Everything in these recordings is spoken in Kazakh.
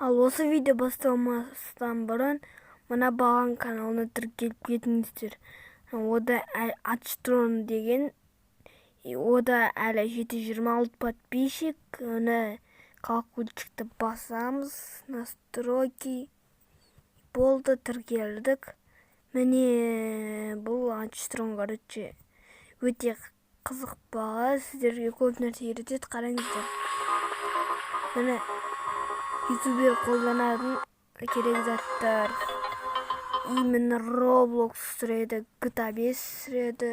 Ал осы видео басталмастан бұрын мына баланың каналына тіркеліп кетіңіздер. Ода Ачтрон деген, ода әлі 726 подписчик. Міне, колокольчикті басамыз, настройки, болды, тіркелдік. Міне, бұл Ачтрон, короче, өте қызық бала, сіздерге көп нәрсе үйретеді, қараңыздар. Міне, ютубер қолданатын керек заттар. Именно Roblox түсіреді, GTA 5 түсіреді.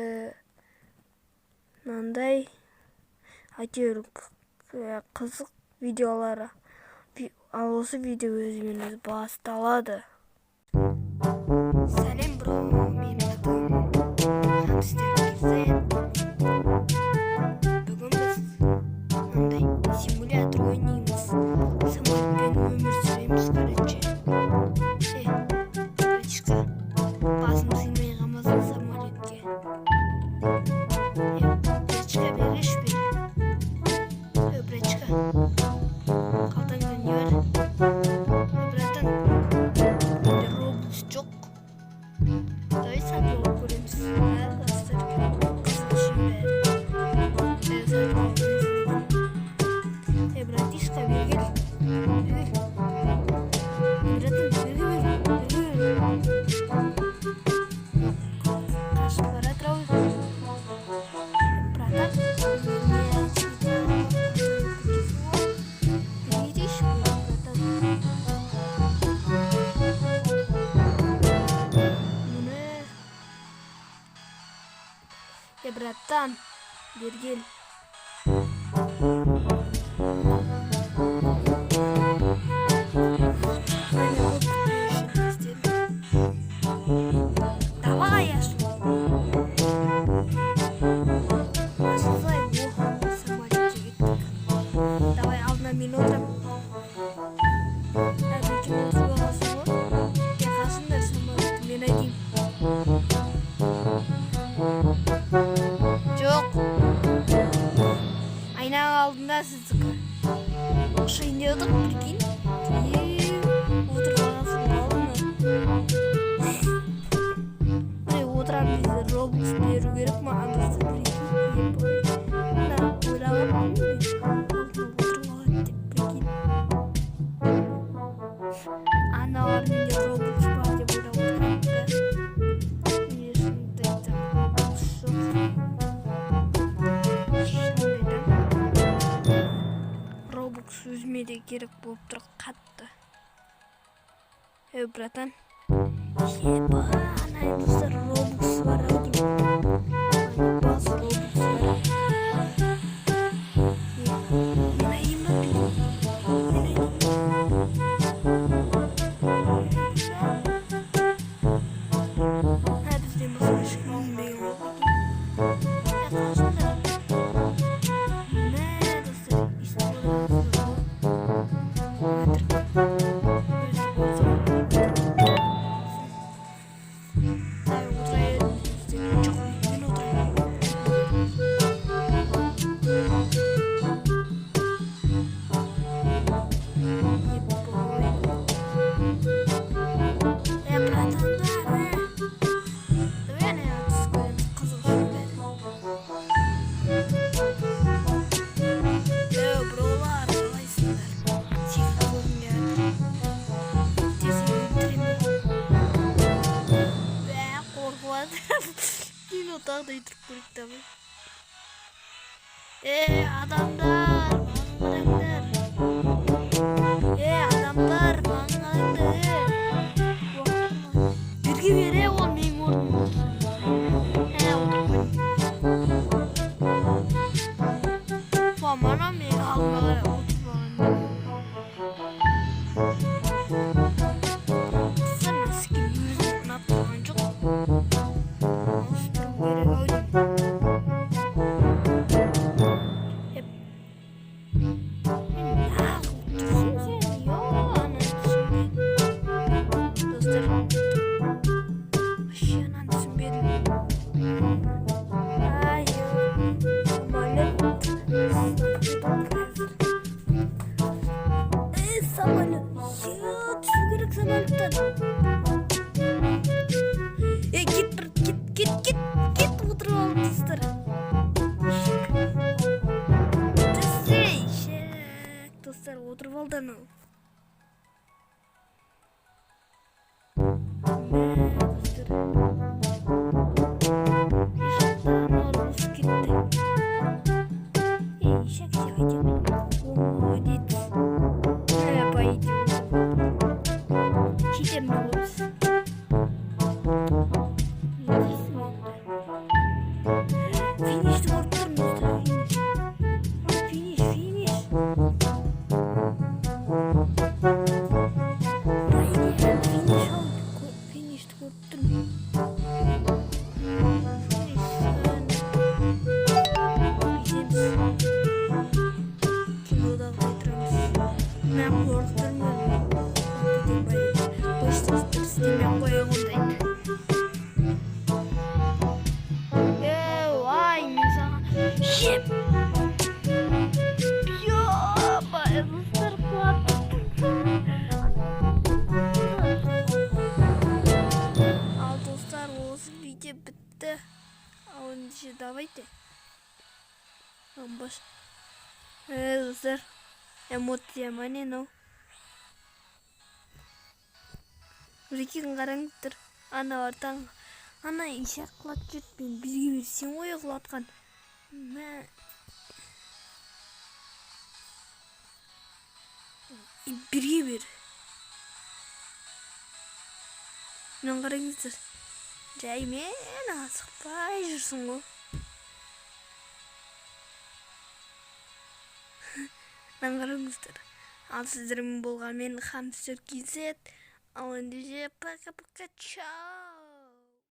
Мынандай әйтеуір қызық видеолары. Ал осы видео өзімен өзі басталады. Сәлем, бро, менің атым Хамстер KZ. Бүгін біз мынандай симулятор ойнаймыз. Самолетпен өмір сүреміз, короче. Е, братишка, басым сыймай қалмасын самолетке. Е, братишка, береші, бері. Е, братишка, қалтаңда не бар? Е, братан, менде робукс жоқ. Давай сатып алып көреміз. Ә, достар, қызық үшін бәрі. Е, сатып алып көреміз. Е, братишка, бері кел. Бері кел. Братан, бері бер, бері бер. Қашып бара жатыр ау. Братан, не бері кетейікші, братан. Міне. Е, братан, бері кел. Мені көп күтпеу үшін не істедім? Давай, ашыл. Ашылсай, о, самолетке кеттік. Давай, алдына мен отырамын. Ә, прикинь, отырып алғансың ғой. Е, қашыңдар, самолетті мен айдайын. Жоқ. Айнаның алдында сіздікі. Ұшайын деп отырмын, прикинь. Е, отырып алғансың ғой алдына. Міне, отырамын кезде робукс беру керек маған, достар, прикинь. Ебой. Мына ойлағанмын мен, алдына отырып алады деп, прикинь. Аналар менде робукс бар деп ойлап отырады да. Менде, шынымды айтсам, робукс жоқ. Шынымды айтамын. Робукс өзіме де керек болып тұр қатты. Ей, братан. Еба, ана, достар, робукс бар ау деймін. Бас робукс бар. Е, мен айдайын ба? Мен айдайын. Мен айдайын ба? Ә, бізден басқа ешкім мінбеген ғой, прикинь. Ә, қашыңдар. Мә, достар, өйстіп отырасыздар ғой. Өтірік. Өстіп отырсам, давай, отыра беріңіздер. Жоқ, мен отырайын. Ебой. Е, братандар, е. Давай ана түсіп көреміз, қызық үшін бәрі. Е, бролар, қалайсыңдар? Секіріп көргім келіп. Тез өлтіремін. Бә, қорқып жатырмын. Кино тағыдай тұрып көрейік, давай. Е, адамдар, маған қараңдар. Е, адамдар, маған қараңдар, е. Берге бере, ол менің орным. Ә, отырып қойдым. Мана менің алдыма қарай отырып алған. Достар, мына скин өзіме ұнап тұрған жоқ. Ауыстыру керек ау деймін. Еп. Неғып тұрсың сен? Ё, ана түсінбедім. Достар, вообще ананы түсінбедім. Ай, самолет. Қазір. Е, самолет. Алды анау. Мә, достар. Ишақтан ұрғысы кетті. Ей, ишак, сен қайтемін? Молодец. Мә, по идее, читерміз ғой біз. Не дейсің енді? Финишті көріп тұрмын, достар, финиш. Финиш, финиш. По идее, финиш ау. Финишті көріп тұрмын. Финиш. Бүйтеміз. Кинодағыдай тұрамыз. Мен қорқып тұрмын. Қойшы, достар, істемей ақ қояйық ондайды. Еу, ай, мен саған. Еп! Ё-моё, достар, құлап. Ал, достар, осы видео бітті. Ал ендеше, давайте. Баш. Достар, эмоция ма, не мынау? Прикинь, қараңыздар. Аналар таң. Ана ишак құлатып жіберді. Мен бізге берсең ғой құлатқан. Мә. Бірге бер. Мынаны қараңыздар. Жаймен асықпай жүрсің ғой. Мынаны қараңыздар. Ал сіздермен болған мен, Хамстер KZ. Ал ендеше, пока пока, чао.